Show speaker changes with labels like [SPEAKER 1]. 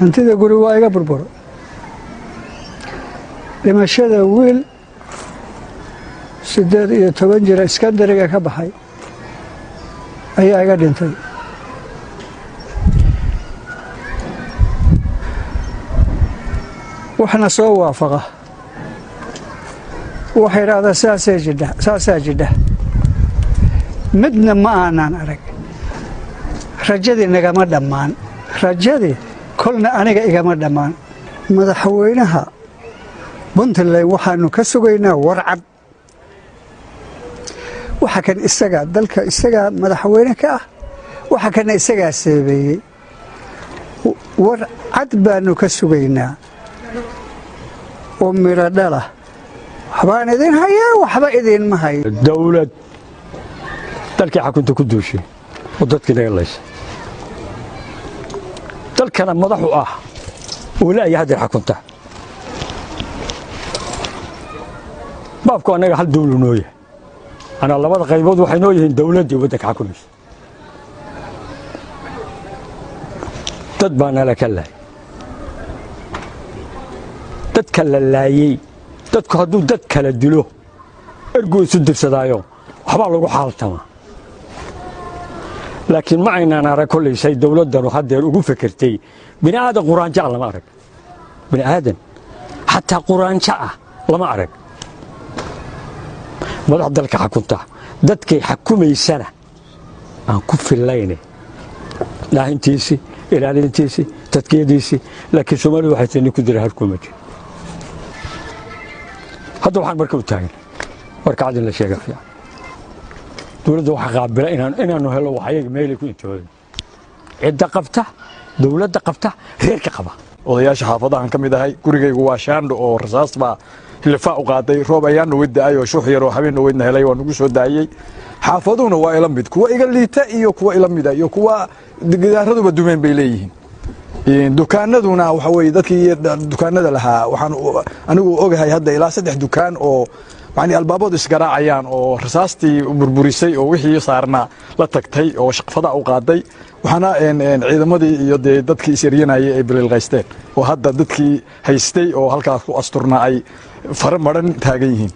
[SPEAKER 1] Hantida guri waa iga burburo. Dhimashada wiil 18 jira, iskandariga ka baxay, ayaa iga dhintay. Waxna soo waafaqa, waxay idhaahdaa saasay jidha, saasaa jidha, midna ma aanaan arag. Rajadii nagama dhammaan, rajadii kolna aniga igama dhammaan. Madaxweynaha Puntland waxaanu ka sugaynaa warcad. Waxa kan isaga dalka isagaa madaxweyne ka ah, waxa kana isagaa seebeeyey. War cad baanu ka sugaynaa oo midho dhala. Waxbaan idin hayaa, waxba idinma hayo.
[SPEAKER 2] Dawlad dalkii xakunta ku duushay oo dadkii naga laysa, dalkana madaxu ah oo la'ya haddeer xakunta. Baabku annaga hal dawlu noo yahay. Anaa labada qaybood waxay noo yihiin dawladdii waddanka xakunaysa. Dad baa nala ka laayay, dadka la laayey. Dadku hadduu dad kala dilo, erguu isu dirsadaayo, waxbaa lagu xaaltamaa. Laakiin ma aynaan arag kollaysay dawladdanu haddeer ugu fekertay bini aadan quraanjo ah lama arag. Bini aadan xataa quraanjo ah lama arag. Madax dalka xakunta, dadkay xakumaysana aan ku fillayne dhaahintiisii, ilaalintiisii, tadkiyadiisii. Laakiin Soomaalidu waxay tii nin ku dira harkuma jiro. Hadda waxaan marka u taagan warka cad in la sheega fiican. Dowladda waxaa qaabila inaanu helo waxyaga meelay ku intooda, cidda qabta, dowladda qabta, reerka qaba.
[SPEAKER 3] Odayaasha xaafadahan ka mid ahay. Gurigaygu waa shaandho oo rasaas baa hilifaa u qaaday. Roob ayaan dhaweyd da'ay oo shuux yar oo habeen dhaweydna helay waa nagu soo daayey. Xaafaduhuna waa ila mid, kuwa iga liita iyo kuwa ila mida iyo kuwa gidaaraduba dumeen bay leeyihiin. Dukaanaduna waxa weeye dadkii dukaanada lahaa, waxaan anigu ogahay hadda ilaa 3 dukaan oo macni albaabadu isgaraacayaan oo rasaastii burburisay oo wixii saarnaa la tagtay oo shaqfada u qaaday. Waxaana ciidamadii iyo dee dadkii is-eryanayay ay biliilqaysteen oo hadda dadkii haystay oo halkaas ku asturnaa ay fara maran taagan yihiin.